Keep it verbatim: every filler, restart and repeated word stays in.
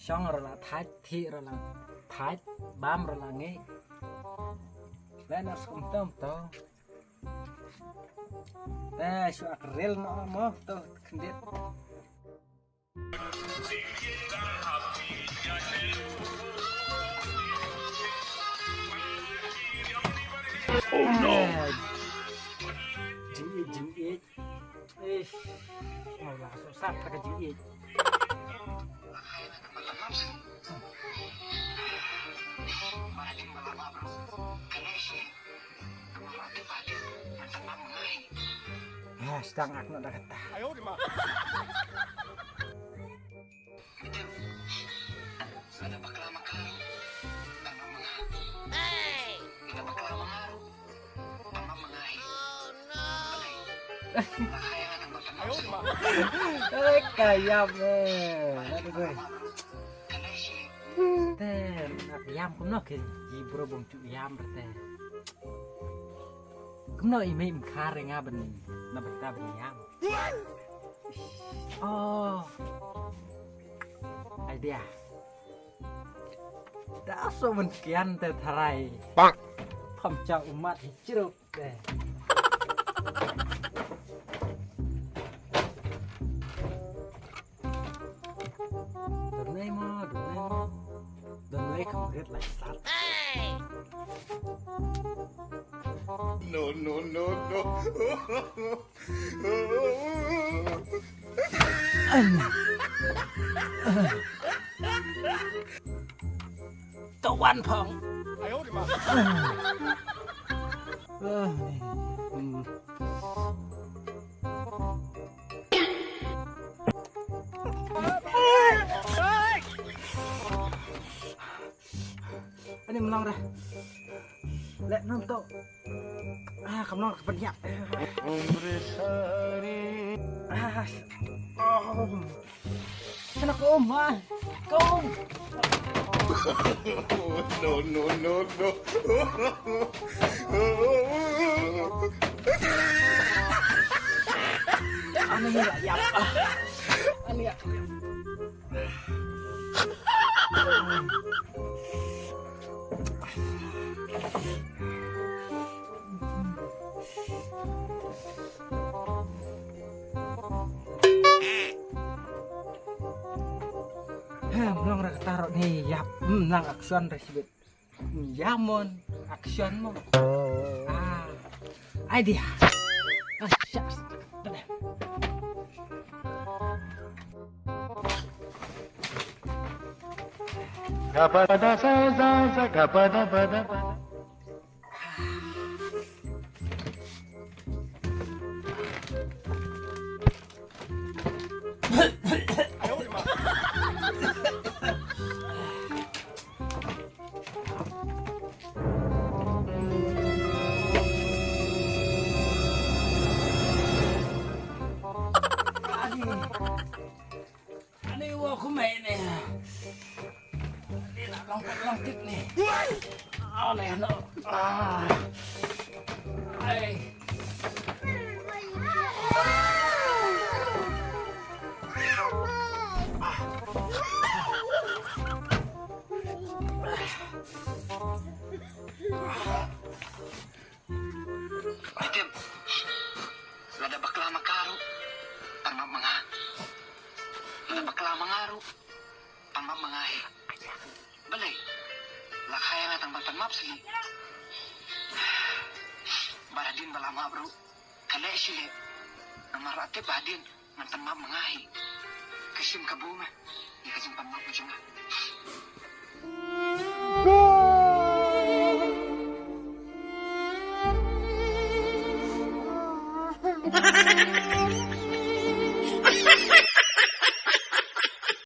Shong ruh la thait, thih ruh la thait, bam ruh la ngi. Leh na skum tom to. Te shu ak rel no mo to khndit. Oh no. Jing i, jing i. Ish. Aw la so sat ka jing i. Ah, stang ak no da kata. Eh, kayam eh. Aduh, gue. Te, nak yam kumno ke ji bro bong chu yam te. Kumno i mei mkhar nga ben na benta ben yam. Oh. Idea. Da so men kian te tharai. Bang. Pam cha umat hi chiruk te. Donai mo, donai mo. Donai kham ret lai sat. No, no, no, no. Tawan phong. Ani mlong ra. Leh nonto. Ah, kam long ka pynhiap. Ah, oh. Sana ko um, ah. Ko um. No, no, no, no. Ani la yap. Ah. Ani ya. Hem, long ra kata rot ni yap, hmm, lang action ra sibit. Hmm, ya mon, action mo. Ah, idea. Ah, shucks. Gapada sa sa sa gapada pada pada. Ani wo kumai ne. Ani na long long tik ne. Ani no. Ah. Ai. Tim, lada bakla ma ka ruh, pan map ma nga. Lada bakla ma nga ruh, pan map ma nga hi. Balei? La kha ïa nga tang ban pan map seh. Bad hadien ba la map ruh, ka leh shi leh. Namar la tip ba hadien ngan pan map ma nga hi. Ka shim kabu ma ïa ka jingpan map ka jong nga.